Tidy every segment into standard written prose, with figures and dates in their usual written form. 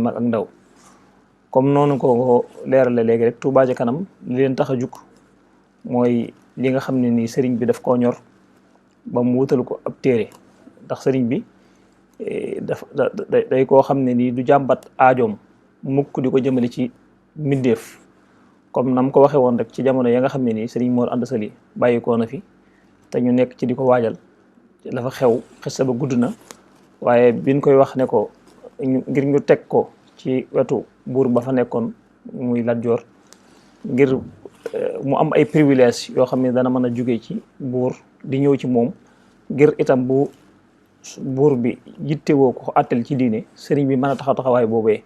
mag ak ndaw comme noonu ko leerale léegi rek Touba ca kanam li leen tax a jug mooy li nga xam ne nii sëriñ bi daf koo ñor ba mu wutal ko ab téere ndax sëriñ bi day koo xam ne nii du jàmbat aajoom mukk di ko jëmale ci mbindeef comme nam ko waxee woon rek ci jamono ya nga xam ne nii sëriñ Mor Anta Sali bàyyi koo na fi te ñu nekk ci di ko waajal dafa xew xissa ba gudd na waaye biñ koy wax ne ko ngir ñu teg ko ci wetu buur ba fa nekkoon muy Lat Joor ngir mu am ay privilège yoo xam ne dana mën a jóge ci buur di ñëw ci moom ngir itam bu buur bi yittewoo ko àttal ci diine sëriñ bi mën a taxaw taxawaay boobee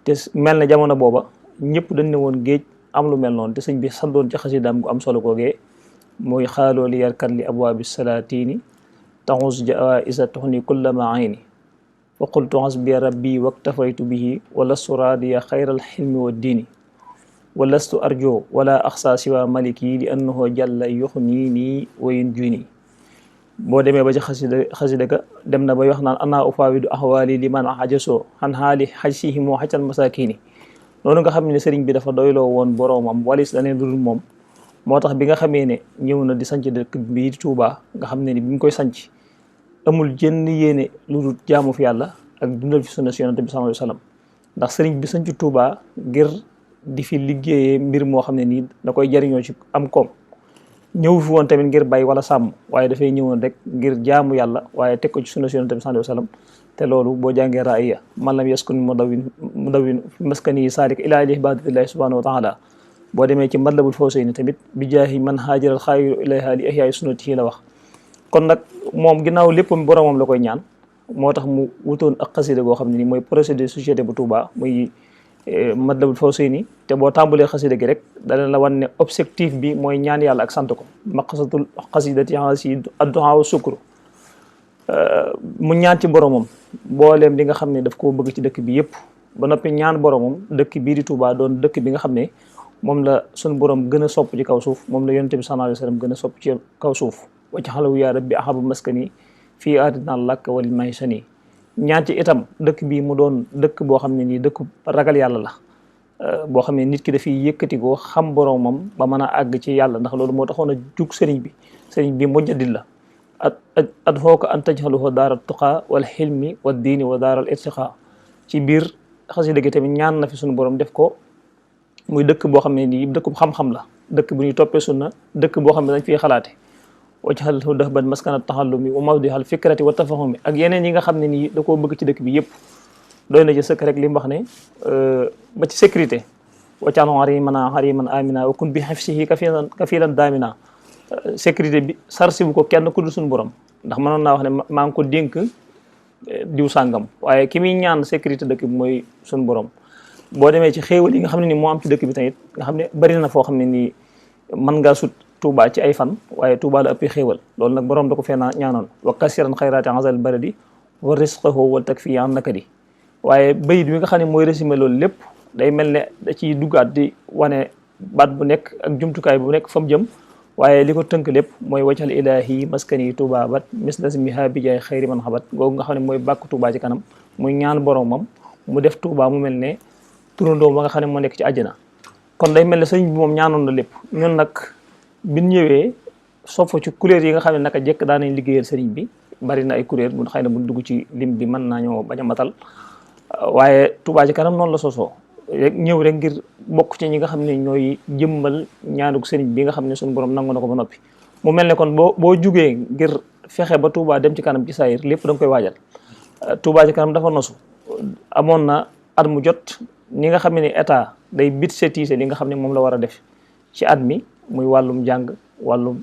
te mel na jamono booba ñëpp dañ ne woon géej am lu mel noonu te sëñ bi sandoon ci xasidaam gu am solo googee mooy xaaloo li yarkat li abwaabi salaatini taxus jaa isa toxni kullama ayni wa qultu hasbi rabbi waktafaytu bihi walastu raadiya xayral xilmi wa diini walastu arjo wala axsa siwa maliki li annahu jàlla yuxnii nii wa yunjini boo demee ba ci xasida ga dem na bay wax naan ana ufaawidu axwaali li man xajasoo xan xaali xajsihi moo xacal masakini noonu nga xam ne sëriñ bi dafa doyloo woon boroomam walis la ne dul moom moo tax bi nga xamee ne ñëw na di sanc dëkk bii di Touba nga xam ne ni bi mu koy sanc amul jënn yéene lu dul jaamu fi yàlla ak dundal fi sunna si yonent bi sallallahu alayhi wasallam ndax sëriñ bi sanc Touba ngir di fi liggéeyee mbir moo xam ne nii da koy jariñoo ci am koom ñëw fi woon tamit ngir bay wala sàmm waaye dafay ñëwoon rek ngir jaamu yàlla waaye teg ko ci sunna si yonent bi sallallahu alayhi wasallam te loolu boo jàngee raaya man lam yaskun mudawwin maskani yi saalik ilaa ibadatillahi subhanahu wa taala boo demee ci Matlabul Fawzayni tamit bi jaahi man haajaral xaayiru ilayha li ihyaai sunnatihi la wax kon nag moom ginnaaw léppam boromam la koy ñaan moo tax mu wutoon ak xasida goo xam ne ni mooy projet de société bu Touba muy Matlabul Fawzayni te boo tàmbalee xasida gi rek dana la wan ne objectif bi mooy ñaan yàlla ak sant ko maqasatul xasidati si addu'a wa sukru mu ñaan ci boromam booleem li nga xam ne daf koo bëgg ci dëkk bi yëpp ba noppi ñaan boromam dëkk bii di Touba doon dëkk bi nga xam ne moom la suñu borom gën a sopp ci kaw suuf moom la yonent bi sallallahu alayhi wasallam gën a sopp ci kaw suuf wacc xalawu yaa rabbi ahabu maskani fii aadina làkk wal maysani ñaan ci itam dëkk bii mu doon dëkk boo xam ne nii dëkk ragal yàlla la boo xam ne nit ki dafiy yëkkati ko xam boromam ba mën a àgg ci yàlla ndax loolu moo taxoon a jug sëriñ bi mujjadid la ad fooka an tajxaluhu daaral tuqaa wal xilmi wa diini wa daaral irtiqaa ci biir xasida gi tamit ñaan na fi suñu borom def ko muy dëkk boo xam ne nii dëkk bu xam-xam la dëkk bu ñuy toppee sunna dëkk boo xam ne dañ fiy xalaate wajxalhu dahban maskana taxallumi wa mawdihal fikrati wa tafahumi ak yeneen yi nga xam ne nii da koo bëgg ci dëkk bi yëpp doy na ci sëkk rek li mu wax ne ba ci sécurité waccaano hariman amina wa kun bi hifsihi kafilan daamina sécurité bi sarsi bu ko kenn ku dul suñu borom ndax mënoon naa wax ne maa ngi ko dénk diw sàngam waaye ki muy ñaan sécurité dëkk bi mooy suñu borom boo demee ci xéewal yi nga xam ne ni moo am ci dëkk bi tamit nga xam ne bari na foo xam ne nii mën ngaa sut Touba ci ay fan waaye Touba la ëppee xéewal loolu nag borom da ko fee ñaanoon wa kasiran xayraati azal baradi wa risqahu wal takfi an nakadi waaye bayit bi nga xam ne mooy résumé loolu lépp day mel ne da ciy duggaat di wane baat bu nekk ak jumtukaay bu nekk fa mu jëm waaye li ko tënk lépp mooy waccal ilahi maskani Touba bat mislasmiha bi jaay xayri man xabat googu nga xam ne mooy bàkk Touba ci kanam muy ñaan boromam mu def Touba mu mel ne turandoo ba nga xam ne moo nekk ci àjjana kon day mel ne sëñ bi moom ñaanoon na lépp ñun nag biñ ñëwee soppo ci kuréel yi nga xam ne naka jekk daan nañ liggéeyal sëriñ bi bari na ay kuréel bu xëy na bu dugg ci lim bi mën naa ñoo bañ a matal waaye Touba ci kanam noonu la sosoo rek ñëw rek ngir bokk ci ñi nga xam ne ñooy jëmmal ñaanuk sëriñ bi nga xam ne suñu borom nangu na ko ba noppi mu mel ne kon boo jugee ngir fexe ba Touba dem ci kanam ci saayir lépp da nga koy waajal Touba ci kanam dafa nosu amoon na at mu jot ni nga xam ne état day budgétiser li nga xam ne moom la war a def ci at mi muy wàllum jàng wàllum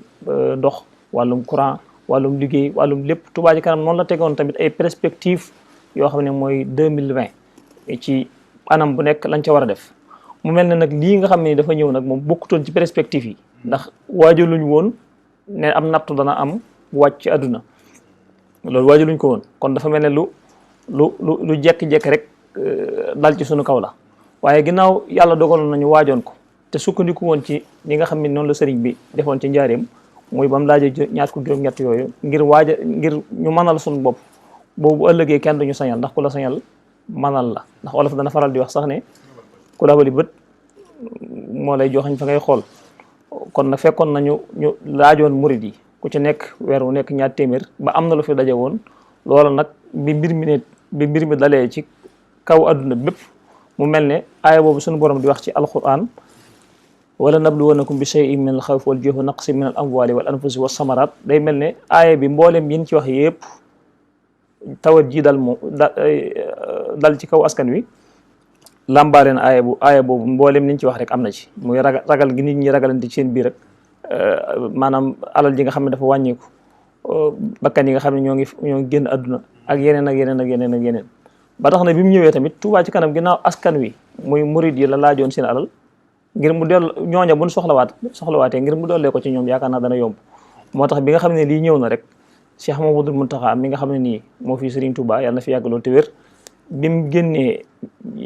ndox wàllum courant wàllum liggéey wàllum lépp Touba ci kanam noonu la tegoon tamit ay perspectives yoo xam ne mooy 2020 ci anam bu nekk lañ ca war a def mu mel ne nag lii nga xam ne dafa ñëw nag moom bokkutoon ci perspectives yi ndax waajaluñ woon ne am nattu dana am wàcc ci àdduna loolu waajaluñ ko woon kon dafa mel ne lu jekki-jekki rek dal ci sunu kaw la waaye ginnaaw yàlla dogaloon nañu waajoon ko te sukkandiku woon ci ñi nga xam ne noonu la sëriñ bi defoon ci njaareem muy ba mu laajee ñaar ko juróom-ñett yooyu ngir ñu mënal suñu bopp boobu ëllëgee kenn duñu sañal ndax ku la sañal manal la ndax olof dana faral di wax sax ne ku labali bët moo lay joxañ fa ngay xool. kon nag fekkoon nañu ñu laajoon murid yi ku ci nekk weer wu nekk ñaar téeméer ba am na lu fi daje woon loola nag bi mbir mi dalee ci kaw adduna bépp mu mel ne aaya boobu suñu borom di wax ci alquran wala nabluwannakum bi shay'in min al xawfi wal juu'i wa naqsin min al amwali wal anfusi was samarat day mel ne aaya bi mboolem yin ci wax yëpp tawat ji dal ci kaw askan wi làmbaareen aaya boobu mboolem niñ ci wax rek am na ci muy ragal gi nit ñi ragalante ci seen biir rek maanaam alal ji nga xam ne dafa wàññeeku bakkan yi nga xam ne ñoo ngi génn àdduna ak yeneen ba tax na bi mu ñëwee tamit Touba ci kanam ginnaaw askan wi muy murid yi la laajoon seen alal ngir mu dellu ñooña buñ soxlawaatee ngir mu dollee ko ci ñoom yaakaar naa dana yomb moo tax bi nga xam ne lii ñëw na rek Cheikh Mouhamadoul Mountakha mi nga xam ne nii moo fi Serigne Touba yàlla na fi yàgg loolu te wér bi mu génnee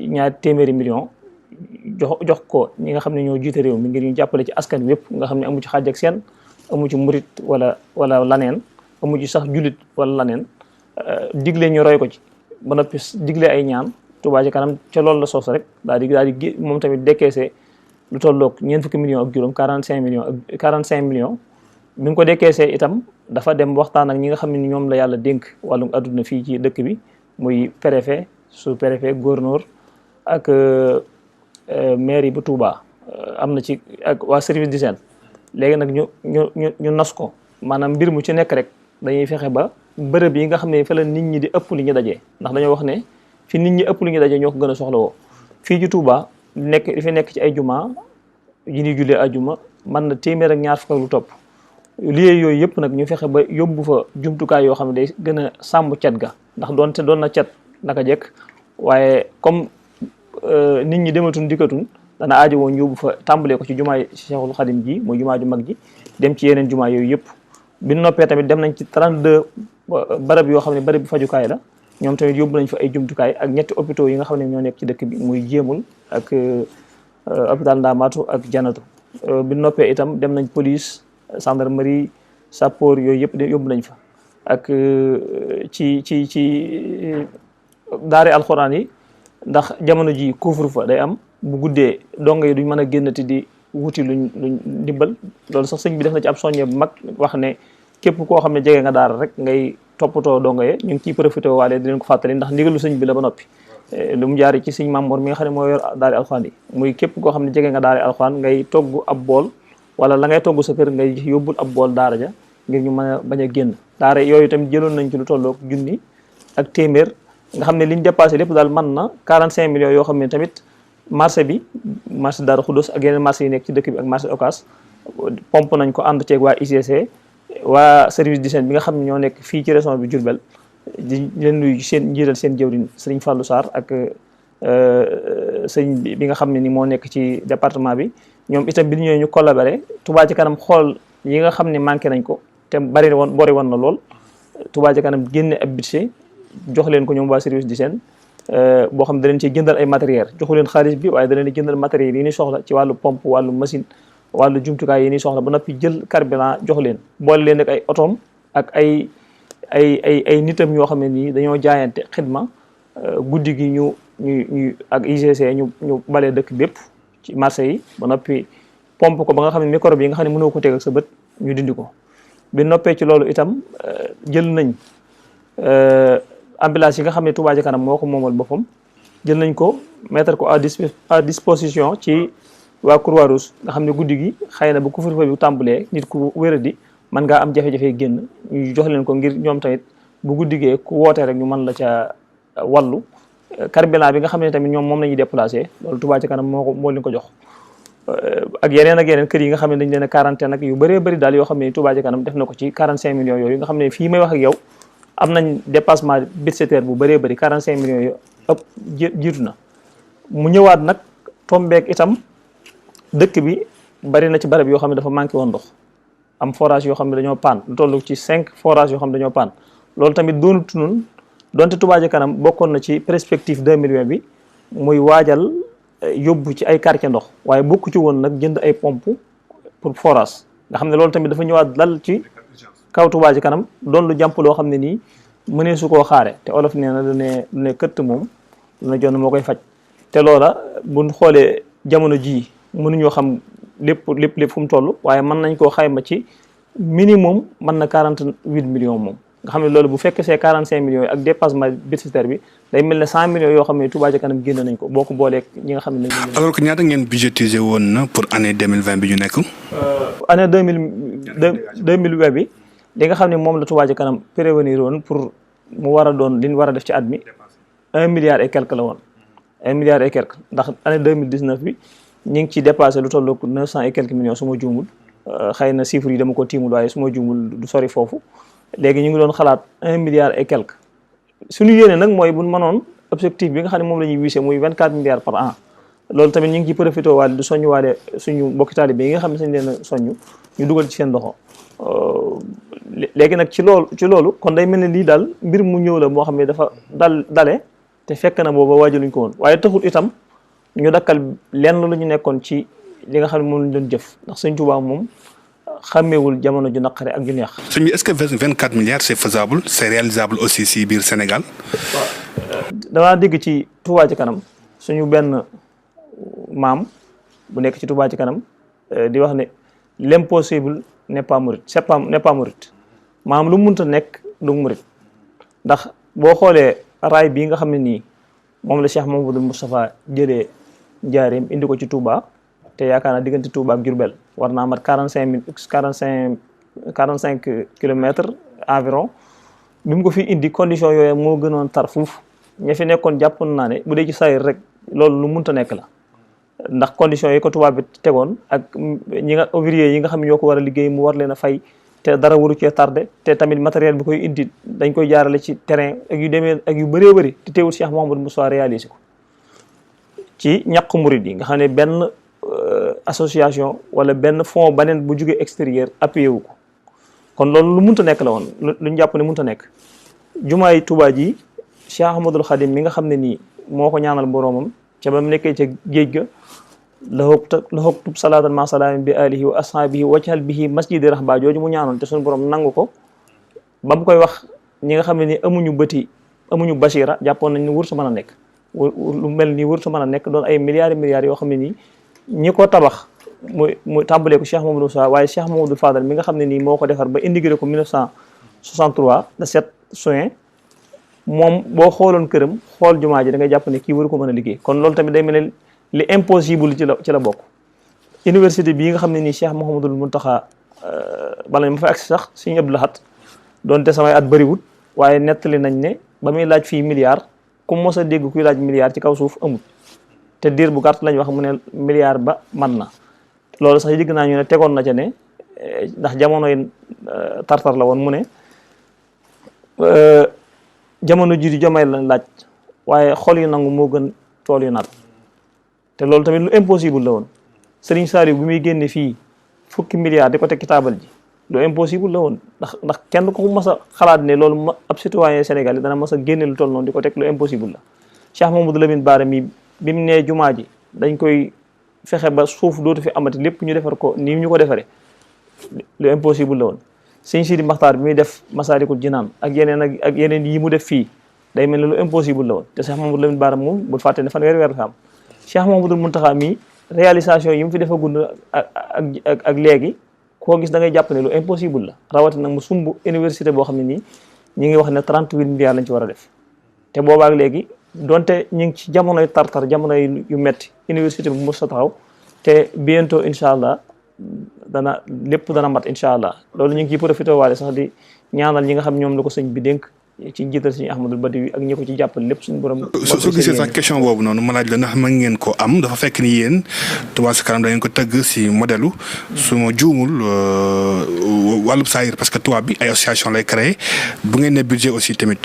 ñaar téeméeri million jox ko ñi nga xam ne ñoo jiite réew mi ngir ñu jàppale ci askan wépp nga xam ne amu ci xaaj ak seen amu ci murit wala laneen amu ci sax julit wala laneen digle ñu roy ko ci ba noppi digle ay ñaan Touba ci kanam ca loolu la sos rek daal di moom tamit décaissé lu tolloog ñeent fukki millions ak juróom 45 millions bi nga ko décaissé itam dafa dem waxtaan ak ñi nga xam ne ñoom la yàlla dénk wàllum adduna fii ci dëkk bi muy préfet sous-préfet gouverneur ak mairie bu Touba am na ci ak waa service d'hygiène léegi nag ñu nas ko maanaam mbir mu ci nekk rek dañuy fexe ba bërëb yi nga xam ne fa la nit ñi di ëpp li ñu dajee ndax dañoo wax ne fi nit ñi ëpp li ñu dajee ñoo ko gën a soxla woo fii ci Touba li fi nekk ci ay juma yi ñuy jullee ajuma mën na téeméer ak ñaar fukk ak lu topp liggéey yooyu yëpp nag ñu fexe ba yóbbu fa jumtukaay yoo xam ne day gën a sàmm cet ga ndax doon na cet naka jekk waaye comme nit ñi dematun dikkatun dana aajo woon yóbbu fa tàmbalee ko ci jumaay Cheikhul Khadim ji muy jumaa ju mag ji dem ci yeneen jumaa yooyu yëpp bi noppee tamit dem nañ ci 32 barab yoo xam ne barab bi fajukaay la ñoom tamit yóbbu nañ fa ay jumtukaay ak ñetti hôpitaux yi nga xam ne ñoo nekk ci dëkk bi muy jéemul ak hôpital Ndamatou ak Janatu bi noppee itam dem nañ police gendarmerie sapeur yooyu yëpp yóbbu nañ fa ak ci daare alxuraan yi ndax jamono ji couvre-feu day am bu guddee donga yi duñ mën a génnati di wuti luñ ndimbal loolu sax sëñ bi def na ci ab soññe bu mag wax ne képp koo xam ne jege nga daara rek ngay toppatoo donga ye ñu ngi ciy profité waale di leen ko fàttali ndax ndigalu sëñ bi la ba noppi lu mu jaari ci sëñ Mamour mi nga xam ne moo yor daari alxuraan yi muy képp koo xam ne jege nga daari alxuraan ngay togg ab bool wala la ngay togg sa kër ngay yóbbul ab bool daara ja ngir ñu mën a bañ a génn daara yooyu tamit jëloon nañ ci lu tolloog junni ak téeméer nga xam ne liñ dépassé lépp daal mën na 45 millions yoo xam ne tamit marché Darou Khoudoss ak yeneen marché yi nekk ci dëkk bi ak marché Ocass pompe nañ ko ànd ceeg waa ICC waa service d'hygiène bi nga xam ne ñoo nekk fii ci région bi Diourbel di leen nuyu seen njiital seen jëwriñ Serigne Fallou Sarr ak sëñ bi nga xam ne ni moo nekk ci département bi ñoom itam bi ñu ñëwee ñu collaboré Touba ci kanam xool yi nga xam ne manqué nañ ko te bori woon na lool Touba ci kanam génne ab budget jox leen ko ñoom waa service d'hygiène boo xam ne da leen ci jëndal ay matériel joxu leen xaalis bi waaye da leen di jëndal matériel yi ni soxla ci wàllu pompe wàllu machine wàllu jumtukaay yi ni soxla ba noppi jël carburant jox leen boole leen ak ay otoom ak ay nitam yoo xam ne nii dañoo jaayante xidma guddi gi ñu ak IGC ñu balee dëkk bépp ci marché yi ba noppi pompe ko ba nga xam ne microbe yi nga xam ne mënoo ko teg ak sa bët ñu dindi ko bi noppee ci loolu itam jël nañ ambulance yi nga xam ne Touba ca kanam moo ko moomal boppam jël nañ ko mettre ko à disposition ci waa Croix-Rouge nga xam ne guddi gi xëy na bu couvre-feu bi tàmbalee nit ku wéradi mën ngaa am jafe-jafe génn ñu jox leen ko ngir ñoom tamit bu guddigee ku wootee rek ñu mën la ca wallu carburant bi nga xam ne tamit ñoom moom la ñuy déplacé loolu Touba ca kanam moo leen ko jox ak yeneen kër yi nga xam ne dañ leen a quarantaine ak yu bëree bëri daal yoo xam ne Touba ca kanam def na ko ci 45 millions yooyu nga xam ne fii may wax ak yow am nañ dépassement budgétaire bu bëree bëri 45 millions yu ëpp jiitu na mu ñëwaat nag tombeek itam dëkk bi bari na ci barab yoo xam ne dafa manqué woon ndox am forage yoo xam ne dañoo paan lu toll ci 5 forage yoo xam ne dañoo paan loolu tamit doonut nun donte Touba ca kanam bokkoon na ci perspective 2020 bi muy waajal yóbbu ci ay quartier ndox waaye bokku ci woon nag jënd ay pompe pour forage nga xam ne loolu tamit dafa ñëwaat dal ci kaw Touba ca kanam doon lu jàmp loo xam ne nii mënee su koo xaare te olof nee na du ne këtt moom lu ne jonn moo koy faj te loola buñ xoolee jamono jii mënuñoo xam lépp fu mu toll waaye mën nañ koo xayma ci minimum mën na 48 millions moom nga xam ne loolu bu fekkee see 45 millions yi ak dépassement budgétaire bi day mel ne 100 millions yoo xam ne Touba ca kanam génn nañ ko boo ko booleeg ñi nga xam ne alors que ñaata ngeen budgétisé woon na pour année 2020 bi ñu nekk année 2020 bi li nga xam ne moom la Touba ca kanam prévenir woon pour mu war a doon li ñu war a def ci at mi 1 milliard et quelque la woon 1 milliard et quelque ndax année 2019 bi ñu ngi ci dépassé lu tollook 900 et quelques millions su ma juumul xëy na chiffres yi dama ko tiimul waaye su ma juumul du sori foofu léegi ñu ngi doon xalaat 1 milliard et quelque suñu yéene nag mooy buñ mënoon objectif bi nga xam ne moom la ñuy visé muy 24 milliards par an loolu tamit ñu ngi ciy profité waale di soññ waale suñu mbokki taalibe yi nga xam ne sañ leen a soññ ñu dugal ci seen loxo léegi nag ci loolu kon day mel ne lii daal mbir mu ñëw la moo xam ne dafa dale te fekk na booba waajaluñ ko woon waaye taxul itam ñu dakkal lenn lu ñu nekkoon ci li nga xam ne moom lañ doon jëf ndax Sëñ Touba moom xàmmeewul jamono ju naqare ak ju neex. sëñ bi est-ce que 24 milliards c'est faisable c'est réalisable aussi si biir Sénégal. waaw damaa dégg ci Touba ci kanam suñu benn maam bu nekk ci Touba ci kanam di wax ne l'impossible n'est pas mouride n'est pas mouride maam lu munta nekk du mouride ndax boo xoolee raay bii nga xam ne nii moom la Cheikh Mamadou Moustapha jëlee njaareem indi ko ci Touba te yaakaar naa diggante Touba ak Diourbel war naa mat 45 kilomètres environ bi mu ko fi indi condition yooyu moo gënoon tar fuuf ña fi nekkoon jàpp naa ne bu dee ci sayir rek loolu lu munta nekk la ndax condition yi ko Touba bi tegoon ak ñi nga ouvrier yi nga xam ne ñoo ko war a liggéey mu war leen a fay te dara waru cee tardé te tamit matériel bi koy indi dañ koy jaarale ci terrain ak yu demee ak yu bëree bëri te teewul Cheikh Mouhamadou Moussa réalisé ko ci ñàkk murid yi nga xam ne benn association wala benn fonds beneen bu jógee extérieur appuyé wu ko kon loolu lu munta nekk la woon lu ñu jàpp ne munta nekk jumaay Touba ji Cheikh Ahmadoul Khadim mi nga xam ne nii moo ko ñaanal boroomam ca ba mu nekkee ca géej ga la hoktub salaatan ma salaamin bi alihi wa ashaabihi wajhal bihi masjidi rahba jooju mu ñaanoon te suñu borom nangu ko ba mu koy wax ñi nga xam ne ni amuñu basira jàppoon nañ ni wurtu mën a nekk lu mel ni wurtu mën a nekk doon ay milliards yoo xam ne nii ñi ko tabax mu tàmbalee ko Cheikh Mamadou Sa waaye Cheikh Mamadou Fadal mi nga xam ne nii moo ko defar ba intégré ko 1963 le 7 juin moom boo xooloon këram xool jumaa ji da ngay jàpp ne kii waru ko mën a liggéey kon loolu tamit day mel ne li impossible ci la bokk université bii nga xam ne nii Cheikh Mouhamadoul Mountakha bala ma fa agsi sax Sëriñ Abdou Lahad doonte samay at bëriwut waaye nettali nañ ne ba muy laaj fii milliard ku mos a dégg kuy laaj milliard ci kaw suuf amul te diir bu gàtt lañ wax mu ne milliard ba man na loolu sax dégg naa ñu ne tegoon na ca ne ndax jamono yi tartar la woon mu ne jamono ji di jomay lañ laaj waaye xol yu nangu moo gën tool yu naat te loolu tamit lu impossible la woon Serigne Saliou bi muy génne fii fukki milliards di ko teg ci taabal ji lu impossible la woon ndax kenn ko mas a xalaat ne loolu ab citoyen sénégalais dana mas a génne lu toll noonu di ko teg lu impossible la Cheikh Mamadou Lamine Bara mi bi mu nee jumaa ji dañ koy fexe ba suuf dootu fi amati lépp ñu defar ko nii ñu ko defaree lu impossible la woon Sëñ Sidi Maxtaar bi muy def Masaalikul Jinaan ak yeneen yi mu def fii day mel ne lu impossible la woon te Cheikh Mamadou Lamine Bara moom bul fàtte ne fanweeri weer la am Cheikh Mamadou Mountakha mii réalisation yi mu fi defagul ak léegi koo gis da ngay jàpp ne lu impossible la rawatina mu sumb université boo xam ne nii ñi ngi wax ne 38 milliards lañ ci war a def te boobaak léegi donte ñu ngi ci jamonoy tartar jamonoy yu metti université bu mos a taxaw te bientôt incha allah lépp dana mat incha allah loolu ñu ngi ciy profité waale sax di ñaanal ñi nga xam ñoom la ko sëñ bi dénk ci njiital suñu Ahmadul Badawi ak ñi ko ci jàppale lépp suñu borom. soo gisee sax question boobu noonu ma laaj la ndax mën ngeen ko am dafa fekk ni yéen Touba Ca Kanam da ngeen ko tëgg si modèle su ma juumul wàllub saayir parce que tubaab bi ay association lay créé bu ngeen ne budget aussi tamit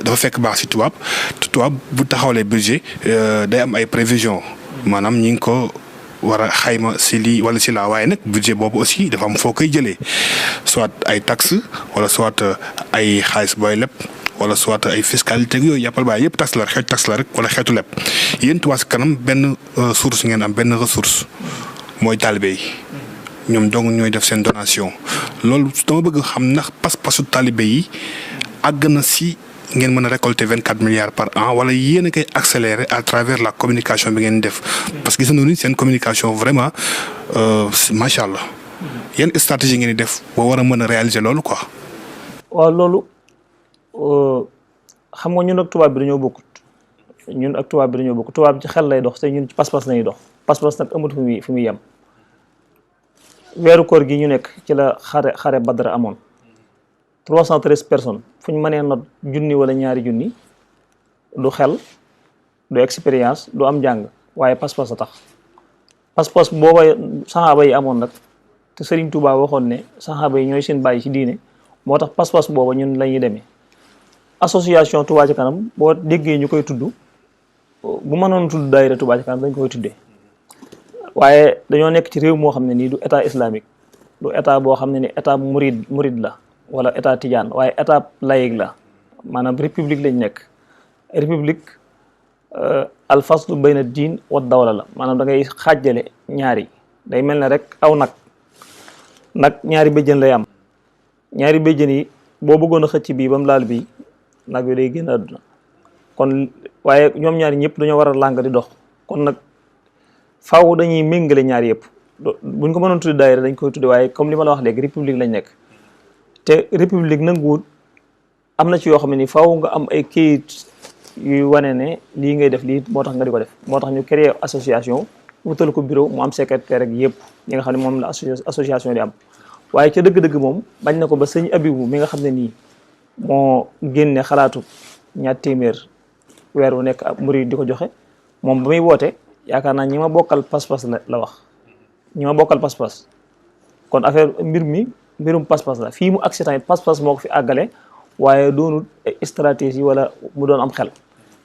dafa fekk baax si tubaab te tubaab bu taxawalee budget day am ay prévision maanaam ñi ngi ko war a xayma si lii wala si laa waaye nag budget boobu aussi dafa am foo koy jëlee soit ay taxes wala soit ay xaalis booy lépp wala soit ay fiscalité yooyu yàppal baay yëpp taxe la xeetu taxe la rek wala xeetu lépp yéen Touba Ca Kanam benn source ngeen am benn ressource mooy taalibe yi ñoom dong ñooy def seen donation loolu dama bëgg xam ndax pas-pasu taalibe yi àgg na si ngeen mën a récolter 24 milliards par an wala yéen a koy accélérer à travers la communication bi ngeen def parce que gis nañu ni seen communication vraiment macha allah yan stratégie ngeen di def boo war a mën a réaliser loolu quoi. waaw loolu xam nga ñun ak tubaab bi dañoo bokkut tubaab ci xel lay dox te ñun ci pas-pas lañuy dox pas-pas nag amut fi muy yem. weeru koor gi ñu nekk ci la xare Badr amoon 313 personnes fu ñu mënee not junni wala ñaari junni du xel du expérience du am njàng waaye pas-pas a tax pas-pas booba saxaaba yi amoon nag te Serigne Touba waxoon ne saxaaba yi ñooy seen bàyyi ci diine moo tax pas-pas booba ñun la ñuy demee association Touba Ca Kanam boo déggee ñu koy tudd bu mënoon tudd daayira Touba Ca Kanam dañ koy tuddee waaye dañoo nekk ci réew moo xam ne nii du état islamique du état boo xam ne ni état Mouride la wala état Tidiane waaye état laïque la maanaam république lañ nekk république al faslu bayna diin wa dawla la maanaam da ngay xaajale ñaari day mel ne rek aw nag ñaari béjjën lay am ñaari béjjën yi boo bëggoon a xëcc bii ba mu laal bii nag bi day génn àdduna kon waaye ñoom ñaari ñëpp dañoo war a làng di dox kon nag faaw dañuy méngale ñaar yëpp buñ ko mënoon tudde daayira dañ koy tudde waaye comme li ma la wax léegi république lañ nekk te république nanguwut am na ci yoo xam ne ni faaw nga am ay kayit yuy wane ne lii ngay def lii moo tax nga di ko def moo tax ñu créer association wutal ko bureau mu am secrétaire ak yëpp ñi nga xam ne moom la association di am waaye ca dëgg-dëgg moom bañ na ko ba sëñ Abibu mi nga xam ne nii moo génne xalaatu ñaar téeméer weer wu nekk ab murid di ko joxe moom ba muy woote yaakaar naa ñi ma bokkal pas-pas la wax ñi ma bokkal pas-pas kon affaire mbirum pas-pas la fii mu agsi tamit pas-pas moo ko fi àggale waaye doonul stratégie wala mu doon am xel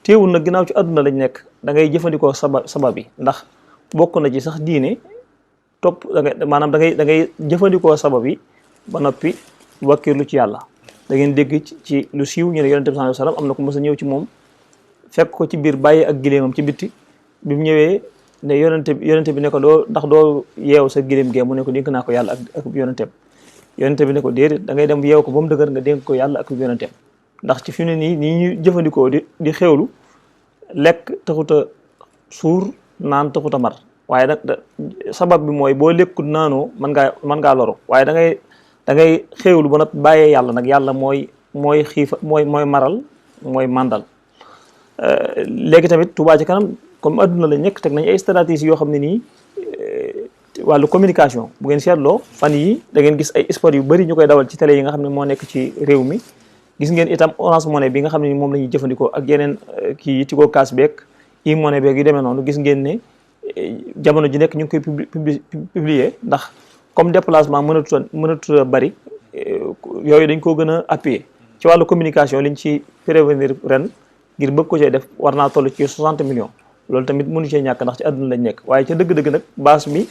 teewul nag ginnaaw ci àdduna lañ nekk da ngay jëfandikoo sabab yi ndax bokk na ci sax diine topp maanaam da ngay jëfandikoo sabab yi ba noppi wakkirlu ci yàlla da ngeen dégg ci lu siiw ñu ne yonente bi sallallahu alayhi wasallam am na ko mës a ñëw ci moom fekk ko ci biir bàyyi ak gileemam ci bitti bi mu ñëwee ne yonente bi ne ko ndax doo yeew sa gileem gee mu ne ko dénk naa ko yàlla ak yonente bi ne ko déedéet da ngay dem yeew ko ba mu dëgër nga dénk ko yàlla ak yonenteem ndax ci fi mu ne nii ñu jëfandikoo di xewlu lekk taxuta suur naan taxuta mar waaye nag sabab bi mooy boo lekkut naanoo mën ngaa loru waaye da ngay xewlu ba nag bàyyee yàlla nag yàlla mooy xiifa mooy maral mooy màndal léegi tamit Touba Ca Kanam comme adduna la nekk teg nañ ay stratégie yoo xam ne nii wàllu communication bu ngeen seetloo fan yi da ngeen gis ay sport yu bëri ñu koy dawal ci télé yi nga xam ne moo nekk ci réew mi gis ngeen itam Orange Money bi nga xam ne ni moom la ñuy jëfandikoo ak yeneen kii yi Tigo Cash beeg e-money beeg yu demee noonu gis ngeen ne jamono ji nekk ñu ngi koy publier ndax comme déplacement mënatuta bëri yooyu dañ koo gën a appuyer ci wàllu communication liñ ci prévenir ren ngir bëgg ko cee def war naa toll ci 60 millions loolu tamit mënu cee ñàkk ndax ci àdduna lañ nekk waaye ca dëgg-dëgg nag base bi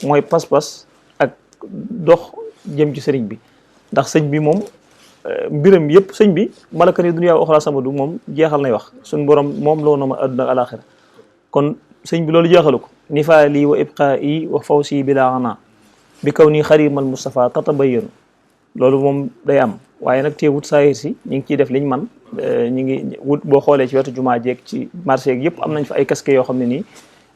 mooy pas-pas ak dox jëm ci sëriñ bi ndax sëñ bi moom mbiram yëpp sëñ bi malaka ni dunya wa uxra samadu moom jeexal nay wax suñ borom moom loo na ma àdduna ak alaxira kon sëñ bi loolu jeexalu ko nifaali wa ibqaa'i wa fawsi bila ana bi kaw nii xarimal Mustafa tatabayyanu loolu moom day am waaye nag teewut saayir si ñu ngi ciy def liñ man ñu ngi wut boo xoolee ci wetu jumaa jeeg ci marché yeeg yëpp am nañ fa ay casque yoo xam ne nii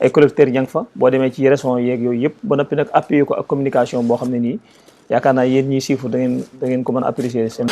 ay collecteurs yang fa boo demee ci régions yeeg yooyu yëpp ba noppi nag appuyer ko ak communication boo xam ne nii yaakaar naa yéen ñiy siifu da ngeen ko mën a apprécier seen